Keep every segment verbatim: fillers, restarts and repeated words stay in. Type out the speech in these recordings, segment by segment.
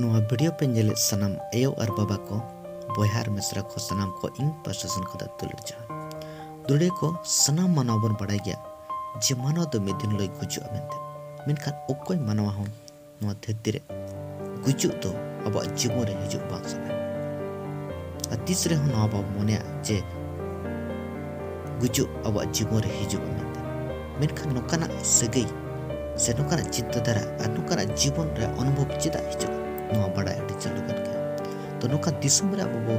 ᱱᱚᱣᱟ ᱵᱷᱤᱰᱤᱭᱳ ᱯᱮ ᱧᱮᱞᱮᱫ ᱥᱟᱱᱟᱢ ᱟᱭᱳ ᱟᱨ ᱵᱟᱵᱟ ᱠᱚ, ᱵᱚᱭᱦᱟ ᱟᱨ ᱢᱤᱥᱨᱟ ᱠᱚ, ᱥᱟᱱᱟᱢ ᱠᱚ ᱤᱧ ᱯᱟᱥᱴᱟ ᱥᱮᱱ ᱠᱷᱚᱱᱟᱜ ᱫᱩᱞᱟᱹᱲ ᱡᱚᱦᱟᱨ᱾ ᱫᱩᱞᱟᱹᱲ ᱠᱚ, ᱥᱟᱱᱟᱢ ᱢᱟᱱᱣᱟ ᱵᱚᱱ ᱵᱟᱲᱟᱭ ᱜᱮᱭᱟ ᱡᱮ ᱢᱟᱱᱣᱟ ᱫᱚ ᱢᱤᱫ ᱫᱤᱱ ᱦᱤᱞᱳᱜ ᱜᱩᱡᱩᱜᱼᱟ ᱢᱮᱱᱛᱮ᱾ ᱢᱮᱱᱠᱷᱟᱱ ᱚᱠᱚᱭ ᱢᱟᱱᱣᱟ ᱦᱚᱸ ᱱᱚᱣᱟ ᱫᱷᱟᱹᱨᱛᱤ ᱨᱮ ᱜᱩᱡᱩᱜ ᱫᱚ ᱟᱵᱚᱣᱟᱜ ᱡᱤᱵᱚᱱ ᱨᱮ ᱦᱤᱡᱩᱜ ᱵᱟᱝ ᱥᱟᱱᱟᱭᱟ᱾ ᱟᱨ ᱛᱤᱥ ᱨᱮᱦᱚᱸ ᱱᱚᱣᱟ ᱵᱟᱵᱚ ᱢᱚᱱᱮᱭᱟ ᱡᱮ ᱜᱩᱡᱩᱜ ᱟᱵᱚᱣᱟᱜ ᱡᱤᱵᱚᱱ ᱨᱮ ᱦᱤᱡᱩᱜᱼᱟ ᱢᱮᱱᱛᱮ᱾ ᱢᱮᱱᱠᱷᱟᱱ ᱱᱚᱝᱠᱟᱱᱟᱜ ᱥᱟᱹᱜᱟᱹᱭ ᱥᱮ ᱱᱚᱝᱠᱟᱱᱟᱜ ᱪᱤᱱᱛᱟᱹ ᱫᱷᱟᱨᱟ ᱟᱨ ᱱᱚᱝᱠᱟᱱᱟᱜ ᱡᱤᱵᱚᱱ ᱨᱮ ᱚᱱᱩᱵᱷᱚᱵ ᱪᱮᱫᱟᱜ ᱦᱤᱡᱩᱜᱼᱟ, ᱱᱚᱣᱟ ᱵᱟᱰᱟᱭ ᱟᱹᱰᱤ ᱡᱟᱹᱨᱩᱲ ᱠᱟᱱ ᱜᱮᱭᱟ᱾ ᱛᱚ, ᱱᱚᱝᱠᱟ ᱫᱤᱥᱚᱢ ᱨᱮ ᱟᱵᱚ ᱵᱚ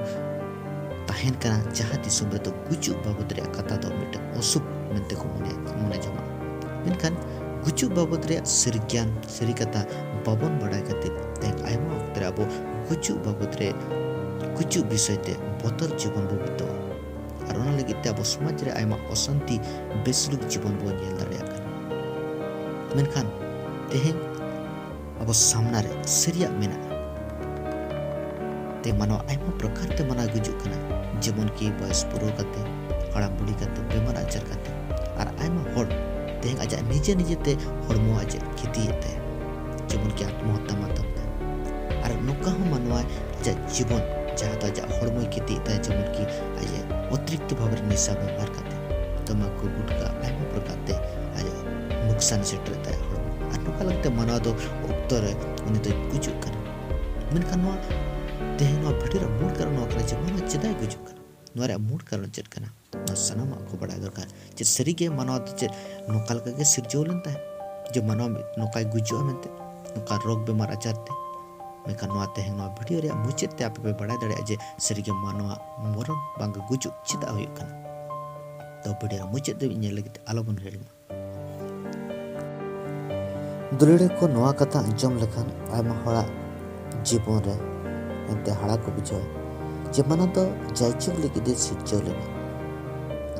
ᱛᱟᱦᱮᱱ ᱠᱟᱱᱟ, ᱡᱟᱦᱟᱸ ᱫᱤᱥᱚᱢ ᱨᱮᱫᱚ ᱜᱩᱡᱩᱜ ᱵᱟᱵᱚᱫ ᱨᱮᱭᱟᱜ ᱠᱟᱛᱷᱟ ᱫᱚ ᱢᱤᱫᱴᱟᱝ ᱚᱥᱩᱵ ᱢᱮᱱᱛᱮ ᱠᱚ ᱢᱚᱱᱮ, ᱢᱚᱱᱮ ᱡᱚᱝᱟ᱾ ᱢᱮᱱᱠᱷᱟᱱ ᱜᱩᱡᱩᱜ ᱵᱟᱵᱚᱫ ᱨᱮᱭᱟᱜ ᱥᱟᱹᱨᱤ ᱜᱮᱭᱟᱱ, ᱥᱟᱹᱨᱤ ᱠᱟᱛᱷᱟ ᱵᱟᱵᱚᱱ ᱵᱟᱰᱟᱭ ᱠᱷᱟᱹᱛᱤᱨ ᱛᱮᱦᱮᱧ ᱟᱭᱢᱟ ᱚᱠᱛᱚ ᱨᱮ ᱟᱵᱚ ᱜᱩᱡᱩᱜ ᱵᱟᱵᱚᱫ ᱨᱮ, ᱜᱩᱡᱩᱜ ᱵᱤᱥᱚᱭ ᱛᱮ ᱵᱚᱛᱚᱨ ᱡᱤᱵᱚᱱ ᱵᱚ ᱵᱤᱛᱟᱹᱣᱟ᱾ ᱟᱨ ᱚᱱᱟ ᱞᱟᱹᱜᱤᱫ ᱛᱮ ᱟᱵᱚ ᱥᱚᱢᱟᱡᱽ ᱨᱮ ᱟᱭᱢᱟ ᱚᱥᱟᱱᱛᱤ, ᱵᱮᱥᱩᱞᱩᱠ ᱡᱤᱵᱚᱱ ᱵᱚᱱ ᱧᱮᱞ ᱫᱟᱲᱮᱭᱟᱜ ᱠᱟᱱᱟ᱾ ᱢᱮᱱᱠᱷᱟᱱ ᱛᱮᱦᱮᱧ ᱟᱵᱚ ᱥᱟᱢᱱᱟ ᱨᱮ ᱥᱟᱹᱨᱤᱭᱟᱜ ᱢᱮᱱᱟᱜᱼᱟ᱾ ᱛᱮ ᱢᱟᱱᱣᱟ ᱟᱭᱢᱟ ᱯᱨᱚᱠᱟᱨ ᱛᱮ ᱢᱟᱱᱣᱟ ᱜᱩᱡᱩᱜ ᱠᱟᱱᱟ, ᱡᱮᱢᱚᱱ ᱠᱤ ᱵᱚᱭᱮᱥ ᱯᱩᱨᱟᱹᱣ ᱠᱟᱛᱮ, ᱦᱟᱲᱟᱢ ᱵᱩᱲᱦᱤ ᱠᱟᱛᱮ, ᱵᱮᱢᱟᱨ ᱟᱡᱟᱨ ᱠᱟᱛᱮ, ᱟᱨ ᱟᱭᱢᱟ ᱦᱚᱲ ᱛᱮᱦᱮᱧ ᱟᱡᱟᱜ ᱱᱤᱡᱮ ᱱᱤᱡᱮ ᱛᱮ ᱦᱚᱲᱢᱚ ᱟᱡ ᱮ ᱠᱷᱤᱛᱤᱭᱮᱫ ᱛᱟᱭᱟ, ᱡᱮᱢᱚᱱ ᱠᱤ ᱟᱛᱢᱚᱦᱚᱛᱛᱟ ᱢᱟᱫᱽᱫᱷᱚᱢ ᱛᱮ᱾ ᱟᱨ ᱱᱚᱝᱠᱟ ᱦᱚᱸ ᱢᱟᱱᱣᱟ ᱟᱡᱟᱜ ᱡᱤᱵᱚᱱ, ᱡᱟᱦᱟᱸ ᱫᱚ ᱟᱡᱟᱜ ᱦᱚᱲᱢᱚᱭ ᱠᱷᱤᱛᱤᱭᱮᱫ ᱛᱟᱭᱟ, ᱡᱮᱢᱚᱱ ᱠᱤ ᱟᱡ ᱮ ᱚᱛᱤᱨᱤᱠᱛᱚ ᱵᱷᱟᱵᱽ ᱨᱮ ᱱᱮᱥᱟ ᱵᱮᱵᱚᱦᱟᱨ ᱠᱟᱛᱮ, ᱛᱟᱢᱟᱠᱩ, ᱜᱩᱴᱠᱟ, ᱟᱭᱢᱟ ᱯᱨᱚᱠᱟᱨ ᱛᱮ ᱟᱡᱟᱜ ᱱᱩᱠᱥᱟᱱ ᱥᱮᱴᱮᱨᱮᱫ ᱛᱟᱭᱟ ᱦᱚᱲᱢᱚ᱾ ᱟᱨ ᱱᱚᱝᱠᱟ ᱞᱮᱠᱟᱛᱮ ᱢᱟᱱᱣᱟ ᱫᱚ ᱚᱠᱛᱚ ᱨᱮ ᱩᱱᱤ ᱫᱚᱭ ᱜᱩᱡᱩᱜ ᱠᱟᱱᱟ᱾ ᱢᱮᱱᱠᱷᱟᱱ ᱱᱚᱣᱟ ᱛᱮᱦᱮᱧ ᱱᱚᱣᱟ ᱵᱷᱤᱰᱤᱭᱳ ᱨᱮ ᱢᱩᱞ ᱠᱟᱨᱚᱱ ᱱᱚᱣᱟ ᱠᱟᱱᱟ ᱡᱮ ᱢᱟᱱᱣᱟ ᱪᱮᱫᱟᱜ ᱮ ᱜᱩᱡᱩᱜ ᱠᱟᱱᱟ, ᱱᱚᱣᱟ ᱨᱮᱭᱟᱜ ᱢᱩᱞ ᱠᱟᱨᱚᱱ ᱪᱮᱫ ᱠᱟᱱᱟ, ᱱᱚᱣᱟ ᱥᱟᱱᱟᱢᱟᱜ ᱠᱚ ᱵᱟᱲᱟᱭ ᱫᱚᱨᱠᱟᱨ᱾ ᱪᱮᱫ ᱥᱟᱹᱨᱤᱜᱮ ᱢᱟᱱᱣᱟ ᱫᱚ ᱪᱮᱫ ᱱᱚᱝᱠᱟ ᱞᱮᱠᱟ ᱜᱮ ᱥᱤᱨᱡᱟᱹᱣ ᱞᱮᱱ ᱛᱟᱦᱮᱸᱫ ᱡᱮ ᱢᱟᱱᱣᱟ ᱢᱤᱫ ᱱᱚᱝᱠᱟᱭ ᱜᱩᱡᱩᱜᱼᱟ ᱢᱮᱱᱛᱮ, ᱱᱚᱝᱠᱟ ᱨᱳᱜᱽ ᱵᱮᱢᱟᱨ ᱟᱡᱟᱨ ᱛᱮ? ᱢᱮᱱᱠᱷᱟᱱ ᱱᱚᱣᱟ ᱛᱮᱦᱮᱧ ᱱᱚᱣᱟ ᱵᱷᱤᱰᱤᱭᱳ ᱨᱮᱭᱟᱜ ᱢᱩᱪᱟᱹᱫ ᱛᱮ ᱟᱯᱮ ᱯᱮ ᱵᱟᱲᱟᱭ ᱫᱟᱲᱮᱭᱟᱜᱼᱟ ᱡᱮ ᱥᱟᱹᱨᱤᱜᱮ ᱢᱟᱱᱣᱟ ᱢᱚᱨᱚᱱ ᱵᱟᱝ ᱜᱩᱡᱩᱜ ᱪᱮᱫᱟᱜ ᱦᱩᱭᱩᱜ ᱠᱟᱱᱟ᱾ ᱛᱚ ᱵᱷᱤᱰᱤᱭᱳ ᱨᱮ ᱢᱩᱪᱟᱹᱫ ᱫᱷᱟᱹᱵᱤᱡ ᱧᱮᱞ ᱞᱟᱹᱜᱤᱫ ᱛᱮ ᱟᱞᱚᱵᱚᱱ ᱦᱤᱲᱤᱧ ᱢᱟ᱾ ᱫᱩᱞᱟᱹᱲᱤᱭᱟᱹ ᱠᱚ, ᱱᱚᱣᱟ ᱠᱟᱛᱷᱟ ᱟᱸᱡᱚᱢ ᱞᱮᱠᱷᱟᱱ ᱟᱭᱢᱟ ᱦᱚᱲᱟᱜ ᱡᱤᱵᱚᱱ ᱨᱮ ᱮᱱᱛᱮ ᱦᱟᱲᱟ ᱠᱚ ᱵᱩᱡᱷᱟᱹᱣᱟ ᱡᱮ ᱢᱟᱱᱣᱟ ᱫᱚ ᱡᱟᱭᱡᱩᱜᱽ ᱞᱟᱹᱜᱤᱫ ᱮ ᱥᱤᱨᱡᱟᱹᱣ ᱞᱮᱱᱟ᱾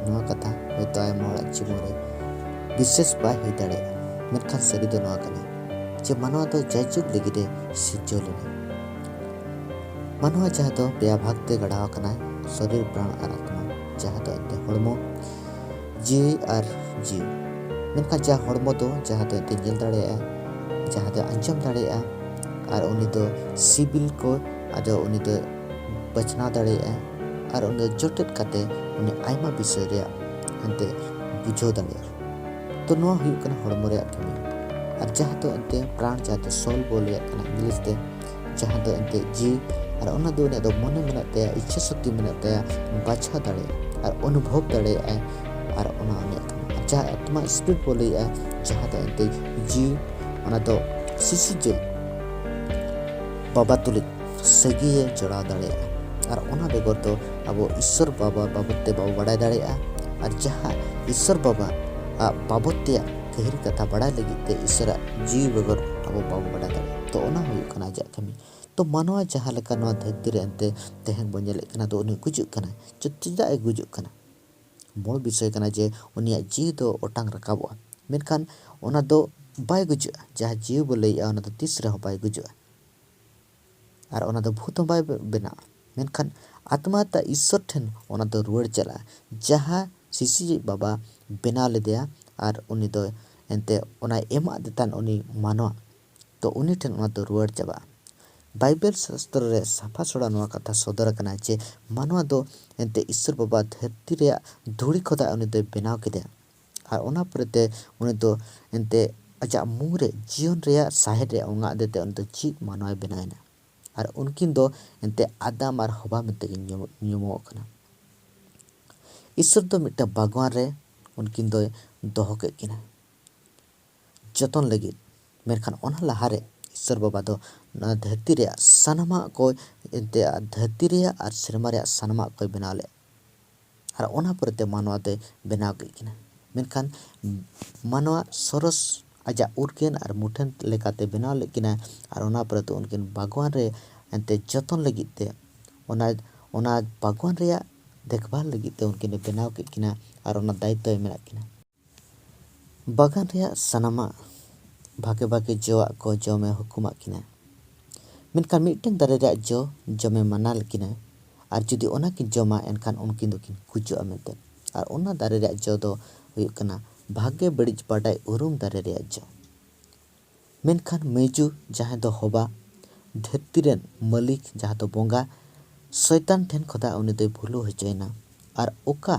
ᱱᱚᱣᱟ ᱠᱟᱛᱷᱟ ᱦᱚᱭᱛᱳ ᱟᱭᱢᱟ ᱦᱚᱲᱟᱜ ᱡᱤᱵᱚᱱ ᱨᱮ ᱵᱤᱥᱮᱥ ᱵᱟᱭ ᱦᱩᱭ ᱫᱟᱲᱮᱭᱟᱜᱼᱟ, ᱢᱮᱱᱠᱷᱟᱱ ᱥᱟᱹᱨᱤ ᱫᱚ ᱱᱚᱣᱟ ᱠᱟᱱᱟ ᱡᱮ ᱢᱟᱱᱣᱟ ᱫᱚ ᱡᱟᱭᱡᱩᱜᱽ ᱞᱟᱹᱜᱤᱫ ᱮ ᱥᱤᱨᱡᱟᱹᱣ ᱞᱮᱱᱟ᱾ ᱢᱟᱱᱣᱟ ᱡᱟᱦᱟᱸ ᱫᱚ ᱯᱮᱭᱟ ᱵᱷᱟᱜᱽ ᱛᱮ ᱜᱟᱲᱟᱣ ᱟᱠᱟᱱᱟᱭ, ᱥᱚᱨᱤᱨ, ᱯᱨᱟᱬ ᱟᱨ ᱟᱛᱢᱟ, ᱡᱟᱦᱟᱸ ᱫᱚ ᱮᱱᱛᱮ ᱦᱚᱲᱢᱚ, ᱡᱤᱣᱤ ᱟᱨ ᱡᱤᱣᱤ᱾ ᱢᱮᱱᱠᱷᱟᱱ ᱡᱟᱦᱟᱸ ᱦᱚᱲᱢᱚ ᱫᱚ, ᱡᱟᱦᱟᱸ ᱫᱚ ᱮᱱᱛᱮ ᱧᱮᱞ ᱫᱟᱲᱮᱭᱟᱜᱼᱟ, ᱡᱟᱦᱟᱸ ᱫᱚ ᱟᱸᱡᱚᱢ ᱫᱟᱲᱮᱭᱟᱜᱼᱟ, ᱟᱨ ᱩᱱᱤ ᱫᱚ ᱥᱤᱵᱤᱞ ᱠᱚ, ᱟᱫᱚ ᱩᱱᱤ ᱫᱚ ᱵᱟᱪᱷᱱᱟᱣ ᱫᱟᱲᱮᱭᱟᱜᱼᱟ᱾ ᱟᱨ ᱩᱱᱤ ᱫᱚ ᱡᱚᱴᱮᱫ ᱠᱟᱛᱮ ᱩᱱᱤ ᱟᱭᱢᱟ ᱵᱤᱥᱚᱭ ᱨᱮᱭᱟᱜ ᱮᱱᱛᱮ ᱵᱩᱡᱷᱟᱹᱣ ᱫᱟᱲᱮᱭᱟᱜᱼᱟ᱾ ᱛᱚ ᱱᱚᱣᱟ ᱦᱩᱭᱩᱜ ᱠᱟᱱᱟ ᱦᱚᱲᱢᱚ ᱨᱮᱭᱟᱜ ᱠᱟᱹᱢᱤ᱾ ᱟᱨ ᱡᱟᱦᱟᱸ ᱫᱚ ᱮᱱᱛᱮ ᱯᱨᱟᱬ, ᱡᱟᱦᱟᱸ ᱫᱚ ᱥᱳᱞ ᱵᱚ ᱞᱟᱹᱭᱟᱜ ᱠᱟᱱᱟ ᱤᱝᱞᱤᱥ ᱛᱮ, ᱡᱟᱦᱟᱸ ᱫᱚ ᱮᱱᱛᱮ ᱡᱤᱣᱤ, ᱟᱨ ᱚᱱᱟ ᱫᱚ ᱩᱱᱤᱭᱟᱜ ᱫᱚ ᱢᱚᱱᱮ ᱢᱮᱱᱟᱜ ᱛᱟᱭᱟ, ᱤᱪᱪᱷᱟ ᱥᱚᱠᱛᱤ ᱢᱮᱱᱟᱜ ᱛᱟᱭᱟ, ᱵᱟᱪᱷᱟᱣ ᱫᱟᱲᱮᱭᱟᱜᱼᱟ ᱟᱨ ᱚᱱᱩᱵᱷᱚᱵ ᱫᱟᱲᱮᱭᱟᱜᱼᱟᱭ᱾ ᱟᱨ ᱚᱱᱟ ᱩᱱᱤᱭᱟᱜ ᱠᱟᱹᱢᱤ᱾ ᱟᱨ ᱡᱟᱦᱟᱸ ᱟᱛᱢᱟ, ᱥᱯᱤᱨᱤᱴ ᱵᱚ ᱞᱟᱹᱭᱮᱜᱼᱟ, ᱡᱟᱦᱟᱸ ᱫᱚ ᱮᱱᱛᱮ ᱡᱤᱣᱤ, ᱚᱱᱟ ᱫᱚ ᱥᱤᱥᱤᱨᱡᱟᱹᱣ ᱵᱟᱵᱟ ᱛᱩᱞᱩᱡ ᱥᱟᱹᱜᱟᱹᱭᱮ ᱡᱚᱲᱟᱣ ᱫᱟᱲᱮᱭᱟᱜᱼᱟ᱾ ᱟᱨ ᱚᱱᱟ ᱵᱮᱜᱚᱨ ᱫᱚ ᱟᱵᱚ ᱤᱥᱥᱚᱨ ᱵᱟᱵᱟ ᱵᱟᱵᱚᱫ ᱛᱮ ᱵᱟᱵᱚ ᱵᱟᱲᱟᱭ ᱫᱟᱲᱮᱭᱟᱜᱼᱟ᱾ ᱟᱨ ᱡᱟᱦᱟᱸ ᱤᱥᱥᱚᱨ ᱵᱟᱵᱟ ᱟᱜ ᱵᱟᱵᱚᱫ ᱛᱮᱭᱟᱜ ᱜᱟᱹᱦᱤᱨ ᱠᱟᱛᱷᱟ ᱵᱟᱲᱟᱭ ᱞᱟᱹᱜᱤᱫ ᱛᱮ ᱤᱥᱥᱚᱨᱟᱜ ᱡᱤᱣᱤ ᱵᱮᱜᱚᱨ ᱟᱵᱚ ᱵᱟᱵᱚ ᱵᱟᱲᱟᱭ ᱫᱟᱲᱮᱭᱟᱜᱼᱟ᱾ ᱛᱚ ᱚᱱᱟ ᱦᱩᱭᱩᱜ ᱠᱟᱱᱟ ᱟᱡᱟᱜ ᱠᱟᱹᱢᱤ᱾ ᱛᱚ ᱢᱟᱱᱣᱟ ᱡᱟᱦᱟᱸ ᱞᱮᱠᱟ ᱱᱚᱣᱟ ᱫᱷᱟᱹᱨᱛᱤ ᱨᱮ ᱮᱱᱛᱮ ᱛᱮᱦᱮᱧ ᱵᱚᱱ ᱧᱮᱞᱮᱫ ᱠᱟᱱᱟ, ᱫᱚ ᱩᱱᱤ ᱜᱩᱡᱩᱜ ᱠᱟᱱᱟᱭ᱾ ᱪᱮᱫ, ᱪᱮᱫᱟᱜ ᱮ ᱜᱩᱡᱩᱜ ᱠᱟᱱᱟ? ᱢᱩᱞ ᱵᱤᱥᱚᱭ ᱠᱟᱱᱟ ᱡᱮ ᱩᱱᱤᱭᱟᱜ ᱡᱤᱣᱤ ᱫᱚ ᱚᱴᱟᱝ ᱨᱟᱠᱟᱵᱚᱜᱼᱟ, ᱢᱮᱱᱠᱷᱟᱱ ᱚᱱᱟ ᱫᱚ ᱵᱟᱭ ᱜᱩᱡᱩᱜᱼᱟ᱾ ᱡᱟᱦᱟᱸ ᱡᱤᱣᱤ ᱵᱚ ᱞᱟᱹᱭᱮᱜᱼᱟ, ᱚᱱᱟ ᱫᱚ ᱛᱤᱥ ᱨᱮᱦᱚᱸ ᱵᱟᱭ ᱜᱩᱡᱩᱜᱼᱟ᱾ ᱟᱨ ᱚᱱᱟ ᱫᱚ ᱵᱷᱩᱛ ᱦᱚᱸ ᱵᱟᱭ ᱵᱮᱱᱟᱜᱼᱟ, ᱢᱮᱱᱠᱷᱟᱱ ᱟᱛᱢᱟ ᱛᱟ ᱤᱥᱥᱚᱨ ᱴᱷᱮᱱ ᱚᱱᱟ ᱫᱚ ᱨᱩᱣᱟᱹᱲ ᱪᱟᱞᱟᱜᱼᱟ, ᱡᱟᱦᱟᱸ ᱥᱤᱥᱤᱨᱡᱟᱹᱣᱤᱡ ᱵᱟᱵᱟ ᱵᱮᱱᱟᱣ ᱞᱮᱫᱮᱭᱟ ᱟᱨ ᱩᱱᱤ ᱫᱚ ᱮᱱᱛᱮ ᱚᱱᱟᱭ ᱮᱢᱟᱫᱮ ᱛᱟᱦᱮᱱ ᱩᱱᱤ ᱢᱟᱱᱣᱟ, ᱛᱚ ᱩᱱᱤ ᱴᱷᱮᱱ ᱚᱱᱟ ᱫᱚ ᱨᱩᱣᱟᱹᱲ ᱪᱟᱵᱟᱜᱼᱟ᱾ ᱵᱟᱭᱵᱮᱞ ᱥᱟᱥᱛᱨᱚ ᱨᱮ ᱥᱟᱯᱷᱟ ᱥᱚᱲᱟ ᱱᱚᱣᱟ ᱠᱟᱛᱷᱟ ᱥᱚᱫᱚᱨ ᱟᱠᱟᱱᱟ ᱡᱮ ᱢᱟᱱᱣᱟ ᱫᱚ ᱮᱱᱛᱮ ᱤᱥᱥᱚᱨ ᱵᱟᱵᱟ ᱫᱷᱟᱹᱨᱛᱤ ᱨᱮᱭᱟᱜ ᱫᱷᱩᱲᱤ ᱠᱷᱚᱫᱟ ᱩᱱᱤ ᱫᱚᱭ ᱵᱮᱱᱟᱣ ᱠᱮᱫᱮᱭᱟ᱾ ᱟᱨ ᱚᱱᱟ ᱯᱚᱨᱮᱛᱮ ᱩᱱᱤ ᱫᱚ ᱮᱱᱛᱮ ᱟᱡᱟᱜ ᱢᱩ ᱨᱮ ᱡᱤᱭᱚᱱ ᱨᱮᱭᱟᱜ ᱥᱟᱦᱮᱫ ᱨᱮ ᱚᱝᱟᱜ ᱟᱫᱮ ᱛᱮ ᱩᱱᱤ ᱫᱚ ᱡᱤᱣᱤᱫ ᱢᱟᱱᱣᱟᱭ ᱵᱮᱱᱟᱣ ᱮᱱᱟ᱾ ᱟᱨ ᱩᱱᱠᱤᱱ ᱫᱚ ᱮᱱᱛᱮ ᱟᱫᱟᱢ ᱟᱨ ᱦᱚᱵᱟ ᱢᱮᱱᱛᱮ ᱠᱤᱱ ᱧᱩᱢ-, ᱧᱩᱢᱚᱜ ᱠᱟᱱᱟ᱾ ᱤᱥᱥᱚᱨ ᱫᱚ ᱢᱤᱫᱴᱟᱝ ᱵᱟᱜᱽᱣᱟᱱ ᱨᱮ ᱩᱱᱠᱤᱱ ᱫᱚᱭ ᱫᱚᱦᱚ ᱠᱮᱫ ᱠᱤᱱᱟ ᱡᱚᱛᱚᱱ ᱞᱟᱹᱜᱤᱫ᱾ ᱢᱮᱱᱠᱷᱟᱱ ᱚᱱᱟ ᱞᱟᱦᱟᱨᱮ ᱤᱥᱥᱚᱨ ᱵᱟᱵᱟ ᱫᱚ ᱱᱚᱣᱟ ᱫᱷᱟᱹᱨᱛᱤ ᱨᱮᱭᱟᱜ ᱥᱟᱱᱟᱢᱟᱜ ᱠᱚᱭ, ᱮᱱᱛᱮ ᱫᱷᱟᱹᱨᱛᱤ ᱨᱮᱭᱟᱜ ᱟᱨ ᱥᱮᱨᱢᱟ ᱨᱮᱭᱟᱜ ᱥᱟᱱᱟᱢᱟᱜ ᱠᱚᱭ ᱵᱮᱱᱟᱣ ᱞᱮᱫᱼᱟ᱾ ᱟᱨ ᱚᱱᱟ ᱯᱚᱨᱮᱛᱮ ᱢᱟᱱᱣᱟ ᱫᱚᱭ ᱵᱮᱱᱟᱣ ᱠᱮᱫ ᱠᱤᱱᱟ᱾ ᱢᱮᱱᱠᱷᱟᱱ ᱢᱟᱱᱣᱟ ᱥᱚᱨᱚᱥ ᱟᱡᱟᱜ ᱩᱨᱜᱟᱹᱱ ᱟᱨ ᱢᱩᱴᱷᱟᱹᱱ ᱞᱮᱠᱟᱛᱮ ᱵᱮᱱᱟᱣ ᱞᱮᱫ ᱠᱤᱱᱟ᱾ ᱟᱨ ᱚᱱᱟ ᱯᱚᱨᱮᱛᱮ ᱩᱱᱠᱤᱱ ᱵᱟᱜᱽᱣᱟᱱ ᱨᱮ ᱮᱱᱛᱮ ᱡᱚᱛᱚᱱ ᱞᱟᱹᱜᱤᱫ ᱛᱮ, ᱚᱱᱟ, ᱚᱱᱟ ᱵᱟᱜᱽᱣᱟᱱ ᱨᱮᱭᱟᱜ ᱫᱮᱠᱷᱵᱷᱟᱞ ᱞᱟᱹᱜᱤᱫ ᱛᱮ ᱩᱱᱠᱤᱱ ᱮ ᱵᱮᱱᱟᱣ ᱠᱮᱫ ᱠᱤᱱᱟ ᱟᱨ ᱚᱱᱟ ᱫᱟᱭᱤᱛᱛᱚ ᱮᱢ ᱠᱮᱫ ᱠᱤᱱᱟ᱾ ᱵᱟᱜᱟᱱ ᱨᱮᱭᱟᱜ ᱥᱟᱱᱟᱢᱟᱜ ᱵᱷᱟᱜᱮ ᱵᱷᱟᱜᱮ ᱡᱚᱣᱟᱜ ᱠᱚ ᱡᱚᱢᱮ ᱦᱩᱠᱩᱢᱟᱜ ᱠᱤᱱᱟ, ᱢᱮᱱᱠᱷᱟᱱ ᱢᱤᱫᱴᱟᱝ ᱫᱟᱨᱮ ᱨᱮᱭᱟᱜ ᱡᱚ ᱡᱚᱢᱮ ᱢᱟᱱᱟ ᱞᱮᱫ ᱠᱤᱱᱟ᱾ ᱟᱨ ᱡᱩᱫᱤ ᱚᱱᱟ ᱠᱤᱱ ᱡᱚᱢᱟ, ᱮᱱᱠᱷᱟᱱ ᱩᱱᱠᱤᱱ ᱫᱚᱠᱤᱱ ᱜᱩᱡᱩᱜᱼᱟ ᱢᱮᱱᱛᱮ᱾ ᱟᱨ ᱚᱱᱟ ᱫᱟᱨᱮ ᱨᱮᱭᱟᱜ ᱡᱚ ᱫᱚ ᱦᱩᱭᱩᱜ ᱠᱟᱱᱟ ᱵᱷᱟᱜᱮ ᱵᱟᱹᱲᱤᱡ ᱵᱟᱰᱟᱭ ᱩᱨᱩᱢ ᱫᱟᱨᱮ ᱨᱮᱭᱟᱜ ᱡᱚ᱾ ᱢᱮᱱᱠᱷᱟᱱ ᱢᱮᱡᱩ, ᱡᱟᱦᱟᱸᱭ ᱫᱚ ᱦᱚᱵᱟ, ᱫᱷᱟᱹᱨᱛᱤ ᱨᱮᱱ ᱢᱟᱹᱞᱤᱠ, ᱡᱟᱦᱟᱸ ᱫᱚ ᱵᱚᱸᱜᱟ, ᱥᱚᱭᱛᱟᱱ ᱴᱷᱮᱱ ᱠᱷᱚᱱᱟᱜ ᱩᱱᱤ ᱫᱚᱭ ᱵᱷᱩᱞᱟᱹᱣ ᱦᱚᱪᱚᱭᱮᱱᱟ᱾ ᱟᱨ ᱚᱠᱟ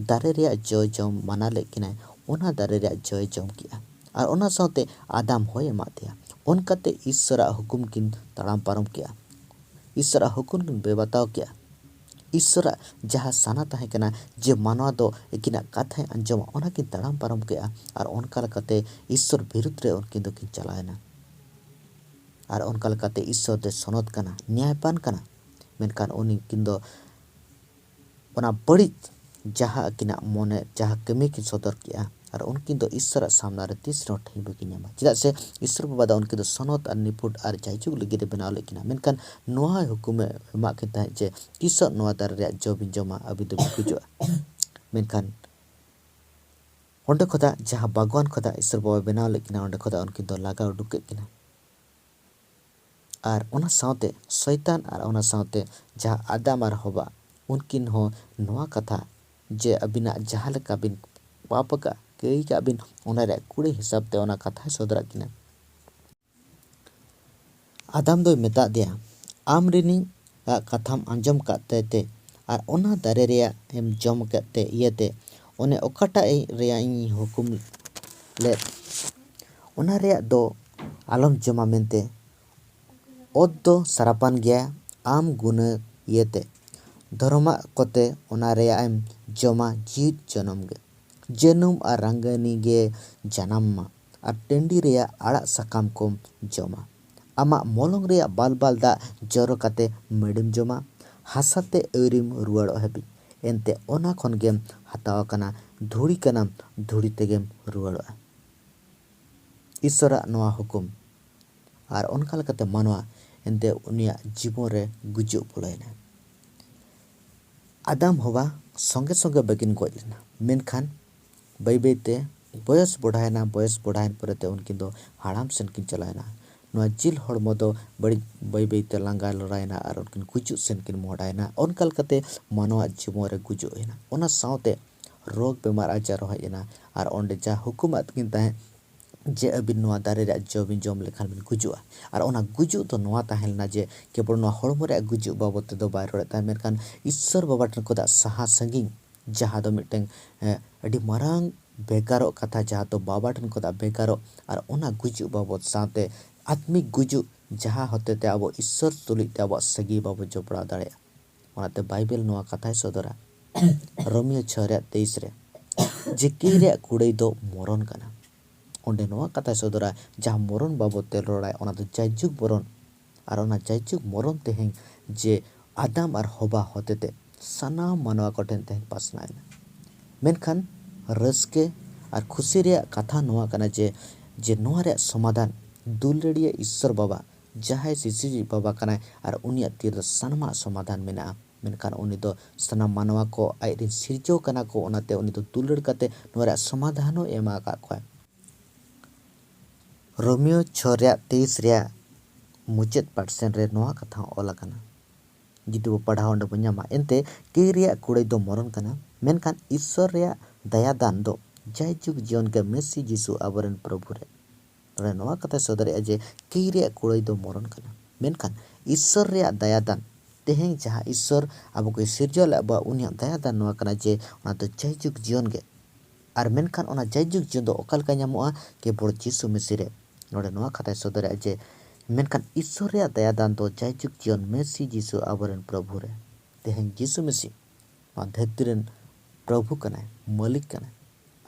ᱫᱟᱨᱮ ᱨᱮᱭᱟᱜ ᱡᱚᱭ ᱡᱚᱢ ᱢᱟᱱᱟ ᱞᱮᱫ ᱠᱤᱱᱟᱭ, ᱚᱱᱟ ᱫᱟᱨᱮ ᱨᱮᱭᱟᱜ ᱡᱚᱭ ᱡᱚᱢ ᱠᱮᱜᱼᱟ᱾ ᱟᱨ ᱚᱱᱟ ᱥᱟᱶᱛᱮ ᱟᱫᱟᱢ ᱦᱚᱸᱭ ᱮᱢᱟᱫ ᱫᱮᱭᱟ᱾ ᱚᱱᱠᱟᱛᱮ ᱤᱥᱥᱚᱨᱟᱜ ᱦᱩᱠᱩᱢ ᱠᱤᱱ ᱛᱟᱲᱟᱢ ᱯᱟᱨᱚᱢ ᱠᱮᱜᱼᱟ᱾ ᱤᱥᱥᱚᱨᱟᱜ ᱦᱩᱠᱩᱢ ᱠᱤᱱ ᱵᱮᱵᱟᱛᱟᱣ ᱠᱮᱜᱼᱟ᱾ ᱤᱥᱥᱚᱨᱟᱜ ᱡᱟᱦᱟᱸ ᱥᱟᱱᱟ ᱛᱟᱦᱮᱸ ᱠᱟᱱᱟ ᱡᱮ ᱢᱟᱱᱣᱟ ᱫᱚ ᱟᱹᱠᱤᱱᱟᱜ ᱠᱟᱛᱷᱟᱭ ᱟᱸᱡᱚᱢᱟ, ᱚᱱᱟ ᱠᱤᱱ ᱛᱟᱲᱟᱢ ᱯᱟᱨᱚᱢ ᱠᱮᱜᱼᱟ᱾ ᱟᱨ ᱚᱱᱠᱟ ᱞᱮᱠᱟᱛᱮ ᱤᱥᱥᱚᱨ ᱵᱤᱨᱩᱫᱽ ᱨᱮ ᱩᱱᱠᱤᱱ ᱫᱚᱠᱤᱱ ᱪᱟᱞᱟᱣᱮᱱᱟ᱾ ᱟᱨ ᱚᱱᱠᱟ ᱞᱮᱠᱟᱛᱮ ᱤᱥᱥᱚᱨ ᱫᱚᱭ ᱥᱚᱱᱚᱛ ᱠᱟᱱᱟ, ᱱᱮᱭᱟᱭᱯᱟᱱ ᱠᱟᱱᱟ᱾ ᱢᱮᱱᱠᱷᱟᱱ ᱩᱱᱠᱤᱱ ᱫᱚ ᱚᱱᱟ ᱵᱟᱹᱲᱤᱡ ᱡᱟᱦᱟᱸ ᱟᱹᱠᱤᱱᱟᱜ ᱢᱚᱱᱮ, ᱡᱟᱦᱟᱸ ᱠᱟᱹᱢᱤ ᱠᱤᱱ ᱥᱚᱫᱚᱨ ᱠᱮᱜᱼᱟ, ᱟᱨ ᱩᱱᱠᱤᱱ ᱫᱚ ᱤᱥᱥᱚᱨᱟᱜ ᱥᱟᱢᱱᱟ ᱨᱮ ᱛᱤᱥ ᱨᱮᱦᱚᱸ ᱴᱷᱟᱹᱭ ᱵᱟᱹᱠᱤᱱ ᱧᱟᱢᱟ᱾ ᱪᱮᱫᱟᱜ ᱥᱮ ᱤᱥᱥᱚᱨ ᱵᱟᱵᱟ ᱫᱚ ᱩᱱᱠᱤᱱ ᱫᱚ ᱥᱚᱱᱚᱛ ᱟᱨ ᱱᱤᱯᱷᱩᱴ ᱟᱨ ᱡᱟᱭᱡᱩᱜᱽ ᱞᱟᱹᱜᱤᱫ ᱮ ᱵᱮᱱᱟᱣ ᱞᱮᱫ ᱠᱤᱱᱟ᱾ ᱢᱮᱱᱠᱷᱟᱱ ᱱᱚᱣᱟ ᱦᱩᱠᱩᱢᱮ ᱮᱢᱟᱜ ᱠᱤᱱ ᱛᱟᱦᱮᱸᱫ ᱡᱮ, "ᱛᱤᱥᱚᱜ ᱱᱚᱣᱟ ᱫᱟᱨᱮ ᱨᱮᱭᱟᱜ ᱡᱚ ᱵᱤᱱ ᱡᱚᱢᱟ, ᱟᱹᱵᱤᱱ ᱫᱚᱵᱤᱱ ᱜᱩᱡᱩᱜᱼᱟ᱾" ᱢᱮᱱᱠᱷᱟᱱ ᱚᱸᱰᱮ ᱠᱷᱚᱱᱟᱜ, ᱡᱟᱦᱟᱸ ᱵᱟᱜᱽᱣᱟᱱ ᱠᱷᱚᱱᱟᱜ ᱤᱥᱥᱚᱨ ᱵᱟᱵᱟᱭ ᱵᱮᱱᱟᱣ ᱞᱮᱫ ᱠᱤᱱᱟ, ᱚᱸᱰᱮ ᱠᱷᱚᱱᱟᱜ ᱩᱱᱠᱤᱱ ᱫᱚ ᱞᱟᱜᱟ ᱩᱰᱩᱠ ᱠᱮᱫ ᱠᱤᱱᱟ᱾ ᱟᱨ ᱚᱱᱟ ᱥᱟᱶᱛᱮ ᱥᱚᱭᱛᱟᱱ ᱟᱨ ᱚᱱᱟ ᱥᱟᱶᱛᱮ ᱡᱟᱦᱟᱸ ᱟᱫᱟᱢ ᱟᱨ ᱦᱚᱵᱟ, ᱩᱱᱠᱤᱱ ᱦᱚᱸ ᱱᱚᱣᱟ ᱠᱟᱛᱷᱟ ᱡᱮ ᱟᱹᱵᱤᱱᱟᱜ ᱡᱟᱦᱟᱸ ᱞᱮᱠᱟ ᱵᱤᱱ ᱯᱟᱯ ᱟᱠᱟᱫ, ᱠᱟᱹᱭ ᱟᱠᱟᱫ ᱵᱤᱱ, ᱚᱱᱟ ᱨᱮᱭᱟᱜ ᱠᱩᱲᱟᱹᱭ ᱦᱤᱥᱟᱹᱵ ᱛᱮ ᱚᱱᱟ ᱠᱟᱛᱷᱟᱭ ᱥᱚᱫᱚᱨᱟᱫ ᱠᱤᱱᱟ᱾ ᱟᱫᱟᱢ ᱫᱚᱭ ᱢᱮᱛᱟᱫ ᱫᱮᱭᱟ, "ᱟᱢ ᱨᱤᱱᱤᱡ ᱟᱜ ᱠᱟᱛᱷᱟᱢ ᱟᱸᱡᱚᱢ ᱠᱟᱫ ᱛᱟᱭ ᱛᱮ ᱟᱨ ᱚᱱᱟ ᱫᱟᱨᱮ ᱨᱮᱭᱟᱜ ᱮᱢ ᱡᱚᱢ ᱠᱮᱫ ᱛᱮ ᱤᱭᱟᱹᱛᱮ, ᱚᱱᱮ ᱚᱠᱟᱴᱟᱜ ᱨᱮᱭᱟᱜ ᱤᱧ ᱦᱩᱠᱩᱢ ᱞᱮᱫ, ᱚᱱᱟ ᱨᱮᱭᱟᱜ ᱫᱚ ᱟᱞᱚᱢ ᱡᱚᱢᱟ ᱢᱮᱱᱛᱮ ᱚᱛ ᱫᱚ ᱥᱟᱨᱟᱯᱟᱱ ᱜᱮᱭᱟ ᱟᱢ ᱜᱩᱱᱟᱹ ᱤᱭᱟᱹᱛᱮ᱾ ᱫᱷᱚᱨᱚᱢᱟᱜ ᱠᱚᱛᱮ ᱚᱱᱟ ᱨᱮᱭᱟᱜ ᱮᱢ ᱡᱚᱢᱟ ᱡᱤᱣᱤᱫ ᱡᱚᱱᱚᱢ ᱜᱮ᱾ ᱡᱟᱹᱱᱩᱢ ᱟᱨ ᱨᱟᱸᱜᱟᱹᱱᱤ ᱜᱮ ᱡᱟᱱᱟᱢ ᱢᱟ, ᱟᱨ ᱴᱟᱺᱰᱤ ᱨᱮᱭᱟᱜ ᱟᱲᱟᱜ ᱥᱟᱠᱟᱢ ᱠᱚᱢ ᱡᱚᱢᱟ᱾ ᱟᱢᱟᱜ ᱢᱚᱞᱚᱝ ᱨᱮᱭᱟᱜ ᱵᱟᱞᱵᱟᱞ ᱫᱟᱜ ᱡᱚᱨᱚ ᱠᱟᱛᱮ ᱢᱟᱹᱰᱤᱢ ᱡᱚᱢᱟ, ᱦᱟᱥᱟ ᱛᱮ ᱟᱹᱣᱨᱤᱢ ᱨᱩᱣᱟᱹᱲᱚᱜ ᱦᱟᱹᱵᱤᱡ᱾ ᱮᱱᱛᱮ ᱚᱱᱟ ᱠᱷᱚᱱ ᱜᱮᱢ ᱦᱟᱛᱟᱣ ᱟᱠᱟᱱᱟ, ᱫᱷᱩᱲᱤ ᱠᱟᱱᱟᱢ, ᱫᱷᱩᱲᱤ ᱛᱮᱜᱮᱢ ᱨᱩᱣᱟᱹᱲᱚᱜᱼᱟ᱾" ᱤᱥᱚᱨᱟᱜ ᱱᱚᱣᱟ ᱦᱩᱠᱩᱢ᱾ ᱟᱨ ᱚᱱᱠᱟ ᱞᱮᱠᱟᱛᱮ ᱢᱟᱱᱣᱟ ᱮᱱᱛᱮ ᱩᱱᱤᱭᱟᱜ ᱡᱤᱵᱚᱱ ᱨᱮ ᱜᱩᱡᱩᱜ ᱵᱚᱞᱚᱭᱮᱱᱟ᱾ ᱟᱫᱟᱢ ᱦᱚᱵᱟ ᱥᱚᱸᱜᱮ ᱥᱚᱸᱜᱮ ᱵᱟᱹᱠᱤᱱ ᱜᱚᱡ ᱞᱮᱱᱟ, ᱢᱮᱱᱠᱷᱟᱱ ᱵᱟᱹᱭ ᱵᱟᱹᱭ ᱛᱮ ᱵᱚᱭᱚᱥ ᱵᱚᱰᱟᱭᱮᱱᱟ᱾ ᱵᱚᱭᱚᱥ ᱵᱚᱰᱟᱭᱮᱱ ᱯᱚᱨᱮ ᱛᱮ ᱩᱱᱠᱤᱱ ᱫᱚ ᱦᱟᱲᱟᱢ ᱥᱮᱱ ᱠᱤᱱ ᱪᱟᱞᱟᱣᱮᱱᱟ᱾ ᱱᱚᱣᱟ ᱡᱤᱞ ᱦᱚᱲᱢᱚ ᱫᱚ ᱵᱟᱹᱲᱤᱡ, ᱵᱟᱹᱭ ᱵᱟᱹᱭ ᱛᱮ ᱞᱟᱸᱜᱟ ᱞᱚᱨᱟᱭᱮᱱᱟ ᱟᱨ ᱩᱱᱠᱤᱱ ᱜᱩᱡᱩᱜ ᱥᱮᱱ ᱠᱤᱱ ᱢᱚᱦᱰᱟᱭᱮᱱᱟ᱾ ᱚᱱᱠᱟ ᱞᱮᱠᱟᱛᱮ ᱢᱟᱱᱣᱟᱜ ᱡᱤᱵᱚᱱ ᱨᱮ ᱜᱩᱡᱩᱜ ᱦᱩᱭᱮᱱᱟ᱾ ᱚᱱᱟ ᱥᱟᱶᱛᱮ ᱨᱳᱜᱽ ᱵᱮᱢᱟᱨ ᱟᱡᱟᱨ ᱦᱚᱸ ᱦᱮᱡ ᱮᱱᱟ᱾ ᱟᱨ ᱚᱸᱰᱮ ᱡᱟᱦᱟᱸ ᱦᱩᱠᱩᱢᱟᱫ ᱠᱤᱱ ᱛᱟᱦᱮᱸᱫ, ᱡᱮ ᱟᱹᱵᱤᱱ ᱱᱚᱣᱟ ᱫᱟᱨᱮ ᱨᱮᱭᱟᱜ ᱡᱚ ᱵᱤᱱ ᱡᱚᱢ ᱞᱮᱠᱷᱟᱱ ᱵᱤᱱ ᱜᱩᱡᱩᱜᱼᱟ᱾ ᱟᱨ ᱚᱱᱟ ᱜᱩᱡᱩᱜ ᱫᱚ ᱱᱚᱣᱟ ᱛᱟᱦᱮᱸ ᱞᱮᱱᱟ ᱡᱮ ᱠᱮᱵᱚᱞ ᱱᱚᱣᱟ ᱦᱚᱲᱢᱚ ᱨᱮᱭᱟᱜ ᱜᱩᱡᱩᱜ ᱵᱟᱵᱚᱫ ᱛᱮᱫᱚ ᱵᱟᱭ ᱨᱚᱲᱮᱫ ᱛᱟᱦᱮᱸᱫ, ᱢᱮᱱᱠᱷᱟᱱ ᱤᱥᱥᱚᱨ ᱵᱟᱵᱟ ᱴᱷᱮᱱ ᱠᱷᱚᱱᱟᱜ ᱥᱟᱦᱟ ᱥᱟᱺᱜᱤᱧ, ᱡᱟᱦᱟᱸ ᱫᱚ ᱢᱤᱫᱴᱟᱝ, ᱮ, ᱟᱹᱰᱤ ᱢᱟᱨᱟᱝ ᱵᱷᱮᱜᱟᱨᱚᱜ ᱠᱟᱛᱷᱟ, ᱡᱟᱦᱟᱸ ᱫᱚ ᱵᱟᱵᱟ ᱴᱷᱮᱱ ᱠᱷᱚᱱᱟᱜ ᱵᱷᱮᱜᱟᱨᱚᱜ, ᱟᱨ ᱚᱱᱟ ᱜᱩᱡᱩᱜ ᱵᱟᱵᱚᱫ ᱥᱟᱶᱛᱮ ᱟᱛᱢᱤᱠ ᱜᱩᱡᱩᱜ, ᱡᱟᱦᱟᱸ ᱦᱚᱛᱮᱛᱮ ᱟᱵᱚ ᱤᱥᱥᱚᱨ ᱛᱩᱞᱩᱡ ᱛᱮ ᱟᱵᱚᱣᱟᱜ ᱥᱟᱹᱜᱟᱹᱭ ᱵᱟᱵᱚ ᱡᱚᱯᱲᱟᱣ ᱫᱟᱲᱮᱭᱟᱜᱼᱟ᱾ ᱚᱱᱟᱛᱮ ᱵᱟᱭᱵᱮᱞ ᱱᱚᱣᱟ ᱠᱟᱛᱷᱟᱭ ᱥᱚᱫᱚᱨᱟ, ᱨᱳᱢᱤᱭᱳ ᱪᱷᱚᱭ ᱨᱮᱭᱟᱜ ᱛᱮᱭᱤᱥ ᱨᱮ, ᱡᱮ ᱠᱟᱹᱭ ᱨᱮᱭᱟᱜ ᱠᱩᱲᱟᱹᱭ ᱫᱚ ᱢᱚᱨᱚᱱ ᱠᱟᱱᱟ᱾ ᱚᱸᱰᱮ ᱱᱚᱣᱟ ᱠᱟᱛᱷᱟᱭ ᱥᱚᱫᱚᱨᱟ, ᱡᱟᱦᱟᱸ ᱢᱚᱨᱚᱱ ᱵᱟᱵᱚᱫ ᱛᱮ ᱨᱚᱲᱟᱭ, ᱚᱱᱟ ᱫᱚ ᱡᱟᱭᱡᱩᱜᱽ ᱢᱚᱨᱚᱱ᱾ ᱟᱨ ᱚᱱᱟ ᱡᱟᱭᱡᱩᱜᱽ ᱢᱚᱨᱚᱱ ᱛᱮᱦᱮᱧ ᱡᱮ ᱟᱫᱟᱢ ᱟᱨ ᱦᱚᱵᱟ ᱦᱚᱛᱮᱛᱮ ᱥᱟᱱᱟᱢ ᱢᱟᱱᱣᱟ ᱠᱚᱴᱷᱮᱱ ᱛᱮᱦᱮᱧ ᱯᱟᱥᱱᱟᱣ ᱮᱱᱟ᱾ ᱢᱮᱱᱠᱷᱟᱱ ᱨᱟᱹᱥᱠᱟᱹ ᱟᱨ ᱠᱷᱩᱥᱤ ᱨᱮᱭᱟᱜ ᱠᱟᱛᱷᱟ ᱱᱚᱣᱟ ᱠᱟᱱᱟ ᱡᱮ, ᱡᱮ ᱱᱚᱣᱟ ᱨᱮᱭᱟᱜ ᱥᱚᱢᱟᱫᱷᱟᱱ ᱫᱩᱞᱟᱹᱲᱤᱭᱟᱹ ᱤᱥᱥᱚᱨ ᱵᱟᱵᱟ, ᱡᱟᱦᱟᱸᱭ ᱥᱤᱥᱤᱨᱤᱡ ᱵᱟᱵᱟ ᱠᱟᱱᱟᱭ, ᱟᱨ ᱩᱱᱤᱭᱟᱜ ᱛᱤ ᱨᱮᱫᱚ ᱥᱟᱱᱟᱢᱟᱜ ᱥᱚᱢᱟᱫᱷᱟᱱ ᱢᱮᱱᱟᱜᱼᱟ᱾ ᱢᱮᱱᱠᱷᱟᱱ ᱩᱱᱤ ᱫᱚ ᱥᱟᱱᱟᱢ ᱢᱟᱱᱣᱟ ᱠᱚ ᱟᱡ ᱨᱮᱱ ᱥᱤᱨᱡᱟᱹᱣ ᱠᱟᱱᱟ ᱠᱚ, ᱚᱱᱟᱛᱮ ᱩᱱᱤ ᱫᱚ ᱫᱩᱞᱟᱹᱲ ᱠᱟᱛᱮ ᱱᱚᱣᱟ ᱨᱮᱭᱟᱜ ᱥᱚᱢᱟᱫᱷᱟᱱ ᱦᱚᱸ ᱮᱢ ᱟᱠᱟᱫ ᱠᱚᱣᱟᱭ᱾ ᱨᱳᱢᱤᱭᱳ ᱪᱷᱚ ᱨᱮᱭᱟᱜ ᱛᱮᱭᱤᱥ ᱨᱮᱭᱟᱜ ᱢᱩᱪᱟᱹᱫ ᱯᱟᱨᱥᱮᱱ ᱨᱮ ᱱᱚᱣᱟ ᱠᱟᱛᱷᱟ ᱦᱚᱸ ᱚᱞ ᱟᱠᱟᱱᱟ᱾ ᱡᱩᱫᱤ ᱵᱚ ᱯᱟᱲᱦᱟᱣᱟ, ᱚᱸᱰᱮ ᱵᱚ ᱧᱟᱢᱟ, ᱮᱱᱛᱮ ᱠᱟᱹᱭ ᱨᱮᱭᱟᱜ ᱠᱩᱲᱟᱹᱭ ᱫᱚ ᱢᱚᱨᱚᱱ ᱠᱟᱱᱟ, ᱢᱮᱱᱠᱷᱟᱱ ᱤᱥᱥᱚᱨ ᱨᱮᱭᱟᱜ ᱫᱟᱭᱟ ᱫᱟᱱ ᱫᱚ ᱡᱟᱭᱡᱩᱜᱽ ᱡᱤᱭᱚᱱ ᱜᱮ ᱢᱮᱥᱤ ᱡᱤᱥᱩ ᱟᱵᱚᱨᱮᱱ ᱯᱨᱚᱵᱷᱩ ᱨᱮ᱾ ᱱᱚᱰᱮ ᱱᱚᱣᱟ ᱠᱟᱛᱷᱟᱭ ᱥᱚᱫᱚᱨᱮᱜᱼᱟ ᱡᱮ ᱠᱟᱹᱭ ᱨᱮᱭᱟᱜ ᱠᱩᱲᱟᱹᱭ ᱫᱚ ᱢᱚᱨᱚᱱ ᱠᱟᱱᱟ, ᱢᱮᱱᱠᱷᱟᱱ ᱤᱥᱥᱚᱨ ᱨᱮᱭᱟᱜ ᱫᱟᱭᱟ ᱫᱟᱱ, ᱛᱮᱦᱮᱧ ᱡᱟᱦᱟᱸ ᱤᱥᱥᱚᱨ ᱟᱵᱚ ᱠᱚᱭ ᱥᱤᱨᱡᱟᱹᱣ ᱞᱮᱫ ᱵᱚᱱᱟ, ᱩᱱᱤᱭᱟᱜ ᱫᱟᱭᱟ ᱫᱟᱱ ᱱᱚᱣᱟ ᱠᱟᱱᱟ ᱡᱮ ᱚᱱᱟ ᱫᱚ ᱡᱟᱭᱡᱩᱜᱽ ᱡᱤᱭᱚᱱ ᱜᱮ᱾ ᱟᱨ ᱢᱮᱱᱠᱷᱟᱱ ᱚᱱᱟ ᱡᱟᱭᱡᱩᱜᱽ ᱡᱤᱭᱚᱱ ᱫᱚ ᱚᱠᱟ ᱞᱮᱠᱟ ᱧᱟᱢᱚᱜᱼᱟ? ᱠᱮᱵᱚᱞ ᱡᱤᱥᱩ ᱢᱮᱥᱤ ᱨᱮ᱾ ᱱᱚᱰᱮ ᱱᱚᱣᱟ ᱠᱟᱛᱷᱟᱭ ᱥᱚᱫᱚᱨᱮᱜᱼᱟ ᱡᱮ, ᱢᱮᱱᱠᱷᱟᱱ ᱤᱥᱥᱚᱨ ᱨᱮᱭᱟᱜ ᱫᱟᱭᱟ ᱫᱟᱱ ᱫᱚ ᱡᱟᱭᱡᱩᱜᱽ ᱡᱤᱭᱚᱱ ᱢᱮᱥᱤ ᱡᱤᱥᱩ ᱟᱵᱚᱨᱮᱱ ᱯᱨᱚᱵᱷᱩ ᱨᱮ᱾ ᱛᱮᱦᱮᱧ ᱡᱤᱥᱩ ᱢᱮᱥᱤ ᱱᱚᱣᱟ ᱫᱷᱟᱹᱨᱛᱤ ᱨᱮᱱ ᱯᱨᱚᱵᱷᱩ ᱠᱟᱱᱟᱭ, ᱢᱟᱹᱞᱤᱠ ᱠᱟᱱᱟᱭ᱾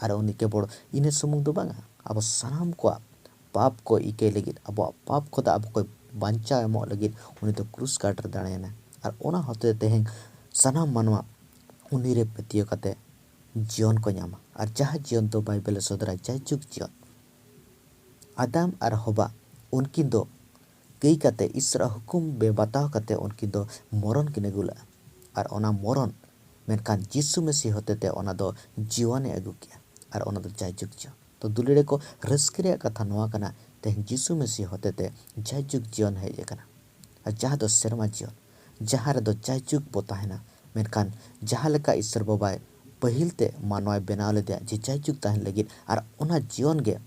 ᱟᱨ ᱩᱱᱤ ᱠᱮᱵᱚᱞ ᱤᱱᱟᱹ ᱥᱩᱢᱩᱝ ᱫᱚ ᱵᱟᱝᱟ, ᱟᱵᱚ ᱥᱟᱱᱟᱢ ᱠᱚᱣᱟᱜ ᱯᱟᱯ ᱠᱚ ᱤᱠᱟᱹᱭ ᱞᱟᱹᱜᱤᱫ, ᱟᱵᱚᱣᱟᱜ ᱯᱟᱯ ᱠᱷᱚᱱᱟᱜ ᱟᱵᱚ ᱠᱚᱭ ᱵᱟᱧᱪᱟᱣ ᱮᱢᱚᱜ ᱞᱟᱹᱜᱤᱫ ᱩᱱᱤ ᱫᱚ ᱠᱨᱩᱥ ᱠᱟᱴ ᱨᱮ ᱫᱟᱲᱟᱭᱮᱱᱟ᱾ ᱟᱨ ᱚᱱᱟ ᱦᱚᱛᱮ ᱛᱮ ᱛᱮᱦᱮᱧ ᱥᱟᱱᱟᱢ ᱢᱟᱱᱣᱟ ᱩᱱᱤ ᱨᱮ ᱯᱟᱹᱛᱭᱟᱹᱣ ᱠᱟᱛᱮ ᱡᱤᱭᱚᱱ ᱠᱚ ᱧᱟᱢᱟ᱾ ᱟᱨ ᱡᱟᱦᱟᱸ ᱡᱤᱭᱚᱱ ᱫᱚ ᱵᱟᱭᱵᱮᱞᱮ ᱥᱚᱫᱚᱨᱟ, ᱡᱟᱭᱡᱩᱜᱽ ᱡᱤᱭᱚᱱ᱾ ᱟᱫᱟᱢ ᱟᱨ ᱦᱚᱵᱟ, ᱩᱱᱠᱤᱱ ᱫᱚ ᱠᱟᱹᱭ ᱠᱟᱛᱮ, ᱤᱥᱨᱟᱜ ᱦᱩᱠᱩᱢ ᱵᱮ ᱵᱟᱛᱟᱣ ᱠᱟᱛᱮ ᱩᱱᱠᱤᱱ ᱫᱚ ᱢᱚᱨᱚᱱ ᱠᱤᱱ ᱟᱹᱜᱩ ᱞᱮᱫᱼᱟ᱾ ᱟᱨ ᱚᱱᱟ ᱢᱚᱨᱚᱱ, ᱢᱮᱱᱠᱷᱟᱱ ᱡᱤᱥᱩ ᱢᱮᱥᱤ ᱦᱚᱛᱮᱛᱮ ᱚᱱᱟ ᱫᱚ ᱡᱤᱭᱚᱱᱮ ᱟᱹᱜᱩ ᱠᱮᱜᱼᱟ᱾ ᱟᱨ ᱚᱱᱟ ᱫᱚ ᱡᱟᱭᱡᱩᱜᱽ ᱡᱤᱭᱚᱱ᱾ ᱛᱚ ᱫᱩᱞᱟᱹᱲᱤᱭᱟᱹ ᱠᱚ, ᱨᱟᱹᱥᱠᱟᱹ ᱨᱮᱭᱟᱜ ᱠᱟᱛᱷᱟ ᱱᱚᱣᱟ ᱠᱟᱱᱟ, ᱛᱮᱦᱮᱧ ᱡᱤᱥᱩ ᱢᱮᱥᱤ ᱦᱚᱛᱮᱛᱮ ᱡᱟᱭᱡᱩᱜᱽ ᱡᱤᱭᱚᱱ ᱦᱮᱡ ᱟᱠᱟᱱᱟ᱾ ᱟᱨ ᱡᱟᱦᱟᱸ ᱫᱚ ᱥᱮᱨᱢᱟ ᱡᱤᱭᱚᱱ, ᱡᱟᱦᱟᱸ ᱨᱮᱫᱚ ᱡᱟᱭᱡᱩᱜᱽ ᱵᱚ ᱛᱟᱦᱮᱱᱟ᱾ ᱢᱮᱱᱠᱷᱟᱱ ᱡᱟᱦᱟᱸ ᱞᱮᱠᱟ ᱤᱥᱥᱚᱨ ᱵᱟᱵᱟᱭ ᱯᱟᱹᱦᱤᱞ ᱛᱮ ᱢᱟᱱᱣᱟᱭ ᱵᱮᱱᱟᱣ ᱞᱮᱫᱮᱭᱟ ᱡᱮ ᱡᱟᱭᱡᱩᱜᱽ ᱛᱟᱦᱮᱱ ᱞᱟᱹᱜᱤᱫ, ᱟᱨ ᱚᱱᱟ ᱡᱤᱭᱚᱱ ᱜᱮ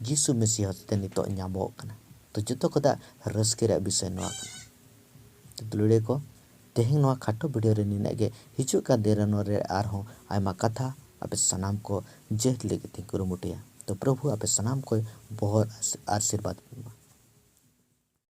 ᱡᱤᱥᱩ ᱢᱮᱥᱤ ᱦᱚᱛᱮᱛᱮ ᱱᱤᱛᱚᱜ ᱧᱟᱢᱚᱜ ᱠᱟᱱᱟ᱾ ᱛᱚ ᱡᱚᱛᱚ ᱠᱷᱚᱱᱟᱜ ᱨᱟᱹᱥᱠᱟᱹ ᱨᱮᱭᱟᱜ ᱵᱤᱥᱚᱭ ᱱᱚᱣᱟ ᱠᱟᱱᱟ᱾ ᱛᱚ ᱫᱩᱞᱟᱹᱲᱤᱭᱟᱹ ᱠᱚ, ᱛᱮᱦᱮᱧ ᱱᱚᱣᱟ ᱠᱷᱟᱴᱚ video ᱨᱮ ᱱᱤᱱᱟᱹᱜ ᱜᱮ᱾ ᱦᱤᱡᱩᱜ ᱠᱟᱱ ᱫᱤᱱ ᱨᱮ ᱱᱚᱣᱟ ᱨᱮ ᱟᱨᱦᱚᱸ ᱟᱭᱢᱟ ᱠᱟᱛᱷᱟ ᱟᱯᱮ ᱥᱟᱱᱟᱢ ᱠᱚ ᱡᱟᱹᱛ ᱞᱟᱹᱜᱤᱫ ᱛᱤᱧ ᱠᱩᱨᱩᱢᱩᱴᱩᱭᱟ᱾ ᱛᱚ ᱯᱨᱚᱵᱷᱩ ᱟᱯᱮ ᱥᱟᱱᱟᱢ ᱠᱚᱭ ᱵᱚᱦᱚᱨ ᱟᱥ-, ᱟᱥᱤᱨᱵᱟᱫᱽ ᱯᱮ ᱢᱟ᱾